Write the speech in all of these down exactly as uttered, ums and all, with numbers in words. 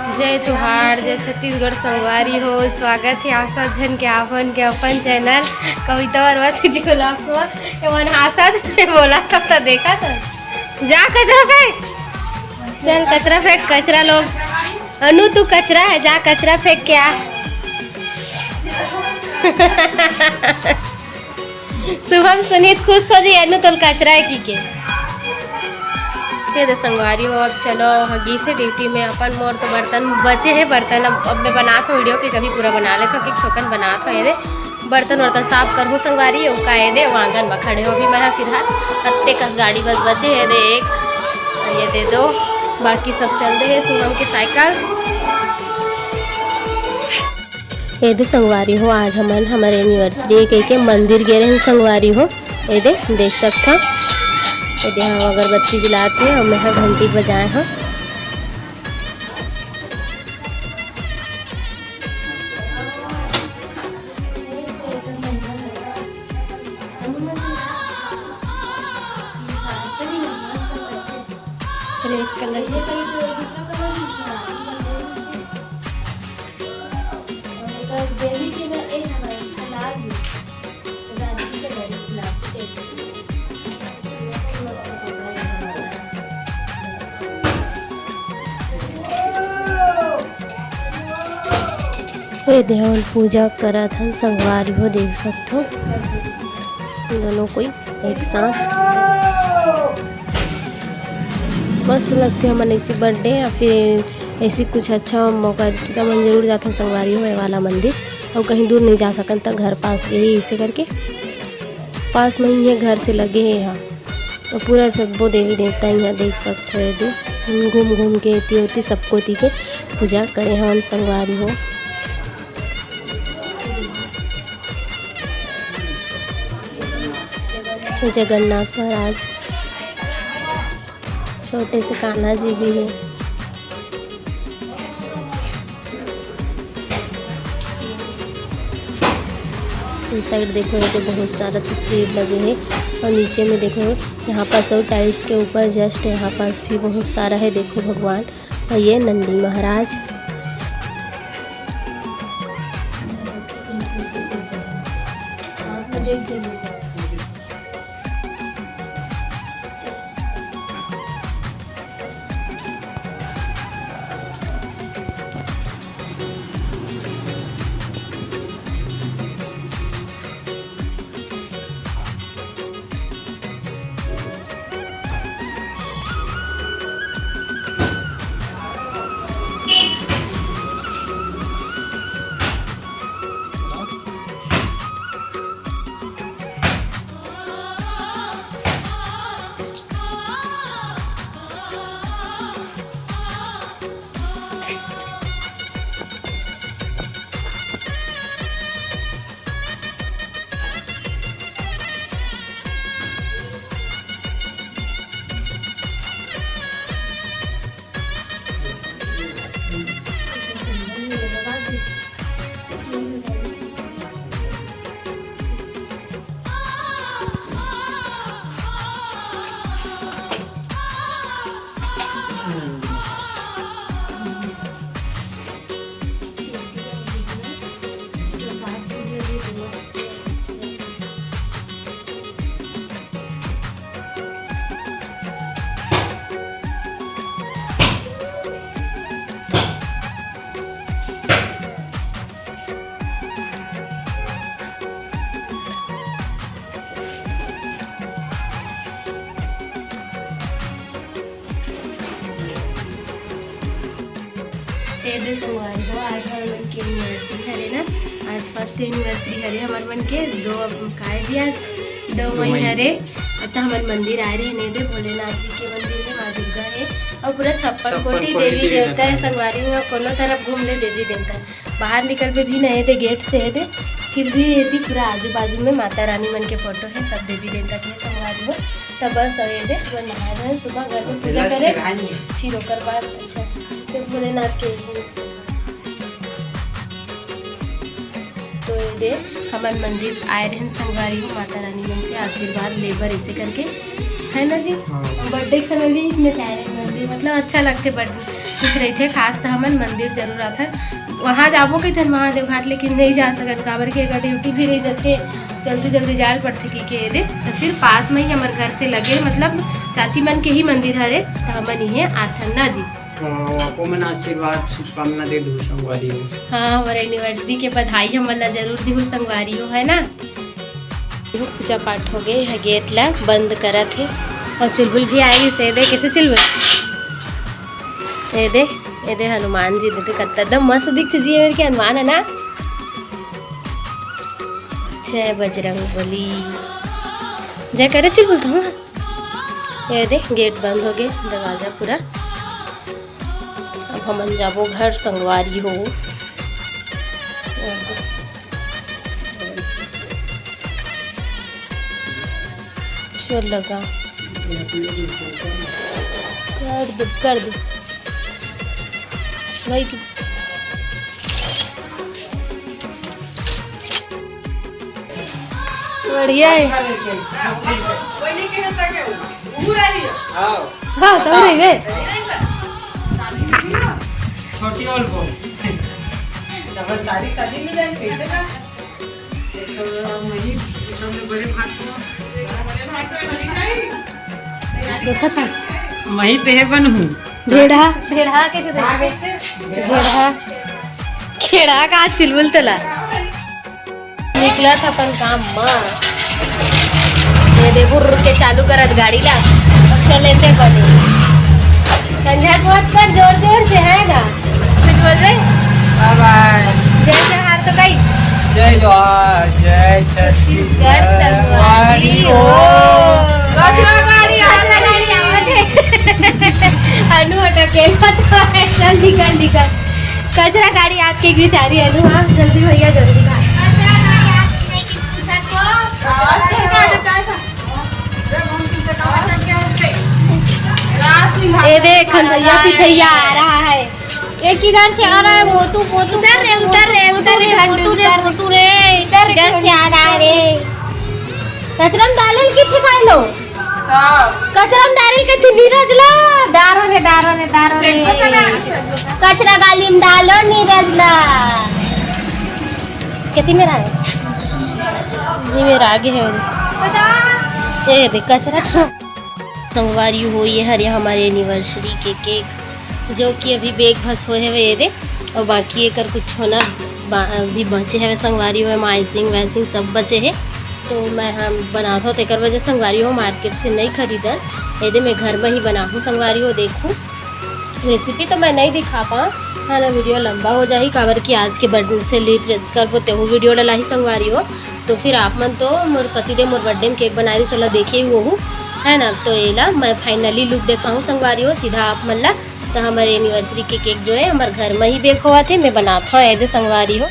जय जोहार, जय छत्तीसगढ़ संगवारी हो, स्वागत हे आप सब झन के आपन के अपन चैनल कविता वर्मा CG vlogs में। ये मन हासत में बोला तब तो देखा तो। जा कचरा फेंक, चल कचरा फेंक, कचरा लोग। अनु तू कचरा है, जा कचरा फेंक के आ। शुभम सुनीत खुश हो जी, अनु तोल कचरा है की के। ये दे संगवारी हो, अब चलो हगी से ड्यूटी में अपन। मोर तो बर्तन बचे हैं, बर्तन अब, अब मैं बनात हूँ वीडियो के, कभी पूरा बना लेत हूँ, कि छोकन बनात हूँ। ये दे बर्तन वर्तन साफ करहूँ संगवारी, ओका ये दे वो आंगन में खड़े हो अभी मैं फिलहाल। अत्ते कस गाड़ी बस बचे हैं, दे एक, ये दे दो, बाकी सब चल दे है शुभम के साइकिल। ये दे संगवारी हो, आज हमन हमर एनिवर्सरी कह के मंदिर गे रहे संगवारी हो। ये दे देख सकत हो, ये दे हम अगरबत्ती जलात हे और मैं ह घंटी बजाए हूँ। रेड कलर के। ये दे हमन पूजा करत हन संगवारी हो, देख सकथो दोनों कोई एक साथ। मस्त लगथे हमन ऐसी बर्थडे या फिर ऐसी कुछ अच्छा मौका रहथे त हमन जरूर जाथन संगवारी हो, ये वाला मंदिर। और कहीं दूर नहीं जा सकन त घर पास यही, इसे करके पास में ही है, घर से लगे है यहाँ। तो पूरा सब्बो देवी देवता यहाँ देख सकथो, ये दे घूम घूम के एती ओती सबको ती के पूजा करे हवन संगवारी हो। जगन्नाथ महाराज, छोटे से कान्हा जी भी है। इस साइड देखो, ये तो बहुत सारा तस्वीर लगे है और नीचे में देखो, यहाँ पास और टाइल्स के ऊपर जस्ट यहाँ पास भी बहुत सारा है। देखो भगवान, और ये नंदी महाराज। ये दे संगवारी हो, आज हमर मन के एनिवर्सरी हरे ना, आज फर्स्ट एनिवर्सरी हरे हमर मन के। दो, अब काय दिया, दो मई हरे। अब तो हमन मंदिर आए रहे ने दे, भोलेनाथ जी के मंदिर है, माँ दुर्गा है और पूरा छप्पन कोटी देवी देवता है संगवारी हो। कोनो तरफ घूम ले देवी देवता, बाहर निकलबे भी नहीं दे गेट से है दे, फिर भी ये दे पूरा आजू बाजू में माता रानी मन के फोटो है, सब देवी देवता के संगवारी हो। तब बस और ये दे, अपन नहा धोए, सुबह घर में पूजा करे, फिर ओकर बाद अच्छा, फिर भोलेनाथ के तो ये दे, हमन मंदिर आए रहन संगवारी हो, माता रानी मन से आशीर्वाद ले बर, ऐसे करके, है ना जी? हाँ। बर्थडे के समय भी इसमें जाए रहन मंदिर, मतलब अच्छा लगते बर्थडे। कुछ रहिथे खास, त हमन मंदिर जरूर आथन। वहाँ जाबो कहिथन महादेव घाट, लेकिन नहीं जा सकन, काबर कि एकर ड्यूटी भी रही जाथे, जल्दी जल्दी जाए ल पड़थे कहिके। एदे त फिर पास में ही हमर घर से लगे, मतलब चाची मन के ही मंदिर हरे, त हमन इहे आथन ना जी। हाँ, आपको मन आशीर्वाद शुभकामना दे दू संगवारी हो। हाँ, हमर एनिवर्सरी के बधाई हमन ला जरूर दिहू संगवारी हो, है ना। पूजा पाठ हो गए है, गेट ला बंद करत हे। और चुलबुल भी आए से दे, कैसे चुलबुल? ये दे, ये दे हनुमान जी दे, कत्ता एकदम मस्त दिखते जी, मेरे के हनुमान है ना। जय बजरंग बली। जय करे चुलबुल तू, हाँ। ये दे, गेट बंद हो गए, दरवाजा पूरा। अब हमन जाबो घर संगवारी हो। चल लगा। कर दे, कर दे। भाई की बढ़िया है। हाँ, चल रही है। छोटी और को। समझदारी शादी में जाए कैसे ना? एक तो वही, सबले बड़े भाग को। देखा था। वही ते बन हूँ। ढेढ़ा, ढेढ़ा कैसे देखते? ढेढ़ा, खेड़ा का चुलबुल तला। निकलत अपन काम म। ये दे बुर्र के चालू करत गाड़ी ला। अब चले से बने। संझा बहुत कर जोर जोर से है ना। कुछ बोलबे? बाय बाय। जय जोहार तो कही। जय जोहार, जय छत्तीसगढ़ छत्तीसगढ़ संगवारी संगवारी हो। हो। कचरा गाड़ी, कचरा गाड़ी आवत है। अनु हटा के चल निकल निकल। कचरा गाड़ी आत के बिचारी अनु, हाँ, जल्दी भैया, जल्दी भाग। ये देख, खंडैया पिठैया आ रहा है। ये किधर से आ रहा है? मोटू, मोटू, उतर रे, उतर रे, उतर रे, मोटू रे, मोटू रे, उतर रे, इधर से आ रहा है रे। कचरा में डाले ल किथे खाए लो? हाँ। कचरा में डाले कथे नीरज ला। डारो रे, डारो रे, डारो रे। देखो तो ना। कचरा गाली में डालो नीरज ला। कितनी मेरा है? जी मेरा आगे है। ये देख कचरा। संगवारी हो, ये हरे हमर एनिवर्सरी के केक, जो कि अभी बेक भस होए हवे ये दे, और बाकी एकर कुछ होना बा-, अभी बचे हवे संगवारी हो, एमा आइसिंग वाइसिंग सब बचे हे। तो मैं हम बनात हव, तेकर वजह संगवारी हो मार्केट से नहीं खरीदन, ये दे मैं घर में ही बनाहूँ संगवारी हो। देखूँ रेसिपी तो मैं नहीं दिखा पाऊँ, है ना, वीडियो लंबा हो जाही, काबर कि आज के बर्थडे से सेलिब्रेट करबो तेहू वीडियो डलाही संगवारी हो। तो फिर आप मन तो मोर पति देव मोर बर्थडे में केक बनाए रहिस, ओला देखे ही होहू, है ना। तो एला मैं फाइनली लुक देखाऊँ संगवारी हो सीधा आप मन ला। तो हमर एनिवर्सरी के केक जो है हमर घर में ही बेक होवत हे, मैं बनात हव एदे संगवारी हो।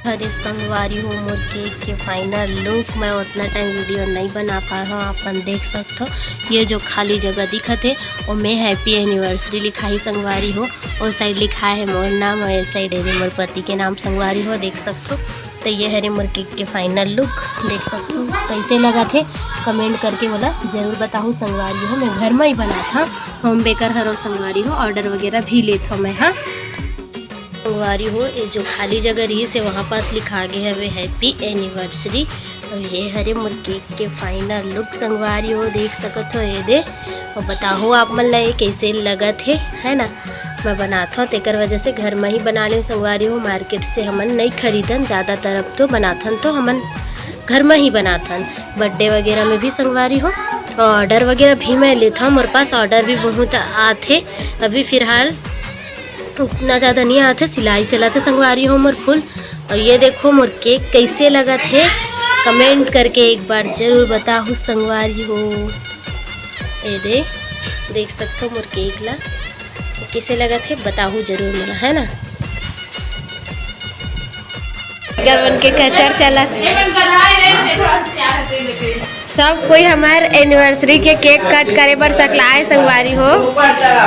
अरे संगवारी हो, मोर केक के फाइनल लुक मैं उतना टाइम वीडियो नहीं बना पाए हव, आप मन देख सकत हो। ये जो खाली जगह दिखत हे, ओमे हैप्पी एनिवर्सरी लिखाही संगवारी हो। ओ साइड लिखाए हे मोर नाम, और ए साइड एदे मोर पति के नाम संगवारी हो, देख सकत हो। तो ये हरे मोर केक के फाइनल लुक, देख सकत हो कैसे लगत हे, कमेंट करके मोला जरूर बताहू संगवारी हो। मैं घर में ही बनात हव, होम बेकर हरव संगवारी हो, ऑर्डर वगैरह भी लेत हव मैं, हाँ। संगवारी हो, ये जो खाली जगह रहिस हे, वहाँ पास लिखा गे हवे हैप्पी एनिवर्सरी। और ये हरे मोर केक के फाइनल लुक संगवारी हो, देख सकत हो एदे। और बताहू आप मन ला ये कैसे लगत हे, है ना। मैं बनात हव तेकर वजह से घर में ही बना लेन संगवारी हो, मार्केट से हमन नहीं खरीदन। ज़्यादातर अब तो बनाथन तो हमन घर में ही बनाथन, बर्थडे वगैरह में भी संगवारी हो। और ऑर्डर वगैरह भी मैं लेत हव, मोर पास ऑर्डर भी बहुत आथे। अभी फिलहाल उतना ज़्यादा नहीं आथे, सिलाई चलत हे संगवारी हो मोर फुल। और ये देखो मोर केक कैसे लगत हे, कमेंट करके एक बार जरूर बताहू संगवारी हो। ये दे, देख सकत हो मोर केक ला, कैसे लगत हे बताहू जरूर मोला, है ना। घर बन के कचर चलत। सब कोई हमार एनिवर्सरी के केक कट करे बर सकलाए संगवारी हो।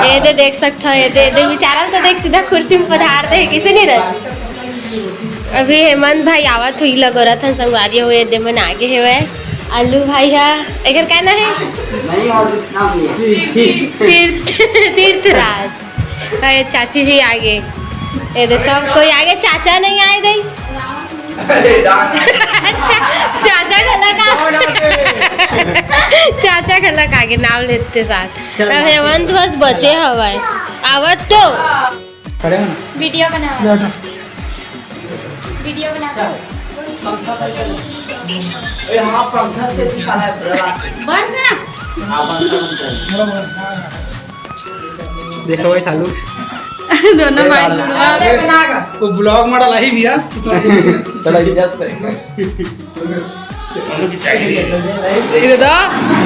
ये दे देख सकत हो, ये दे, दे बेचारा तो देख सीधा कुर्सी में पधार दे, किसे नहीं रह। अभी हेमंत भाई आवत हुई लगोरत हन संगवारी हो, ये दे मन आगे हेवय। अल्लू भाई हा, एकर का नाम है? नहीं, और नाम नहीं है। तीर्थ, तीर्थराज। अरे चाची भी आ गई। ये दे, सब कोई आ गए, चाचा नहीं आए दे। चा-, चाचा घला का, चाचा घला का आगे नाम लेते साथ। अब हेमंत बस बचे हवाए। आवत तो। खड़े हो ना। वीडियो बनाओ। बैठो। वीडियो बनाओ। अरे हाँ, पंखा से भी खाना है, बड़ा। बंद ना। हाँ, पंखा बंद कर। देखो भाई सालू। दोनों भाई सालू। वो ब्लॉग मॉडल आई भैया। थोड़ा इज्जत से। इधर तो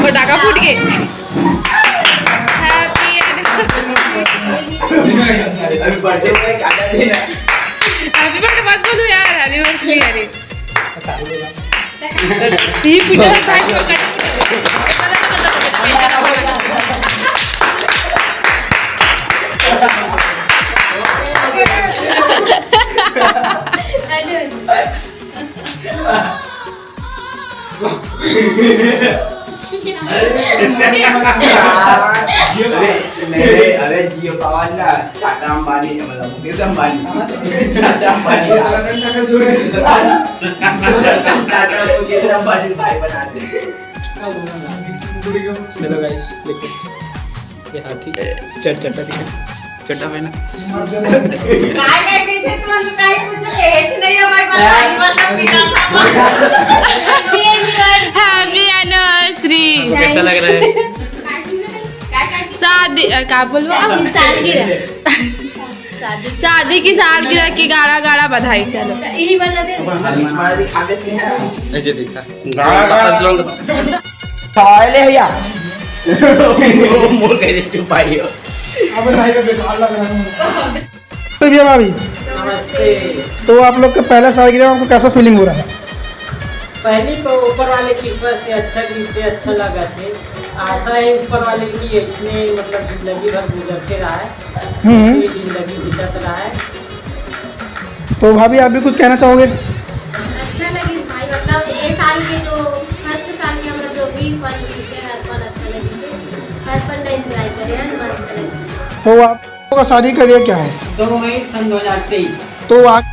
फटाका फूट गए। Happy anniversary। अभी बर्थडे में काटा नहीं ना। Happy birthday मत बोलो यार, anniversary अरे। ये पीछे से भाई को कर। अरे, नहीं, नहीं, अरे, जियो पवन ना, टाटा अंबानी, मतलब, मुकेश अंबानी। टाटा अंबानी। टाटा, मुकेश अंबानी भाई बनाते। चलो guys, देखो। ये हाथी। चट, चट, चट। चड्डा पहना। काय काय कहिथे तुमन, काय पूछो, के हेच नहीं हो भाई, बस आई वाला पीटा था। Happy anniversary। आपको कैसा लग रहा है? शादी, अ, का बोलबो? शादी की सालगिरह। शादी की सालगिरह की गाड़ा गाड़ा बधाई। चलो। यही बना दे। हमारे दिखावे थे। ऐसे देखा। गाड़ा गाड़ा। सवाल है भैया। मोर कह दे, चुप भाई हो। अबे भाई, बेकार लग रहा है। तो भैया भाभी, नमस्ते। तो आप लोग के पहला सालगिरह, आपको कैसा फीलिंग हो रहा है? पहली तो ऊपर वाले की कृपा से अच्छा, इससे अच्छा लगा थे। आशा है ऊपर वाले की इतने, मतलब, जिंदगी भर गुजरते रहा है, हम्म। ये जिंदगी बीतत रहा है। तो भाभी, आप भी कुछ कहना चाहोगे? अच्छा लगे भाई, मतलब, ये साल के जो फर्स्ट साल के हमर जो भी पल बीते, हर पल अच्छा लगे, हर पल ला एंजॉय करे, हर पल अच्छा लगे। तो आप लोगों का शादी करियर क्या है? दो मई सन दो हज़ार तेईस। तो आप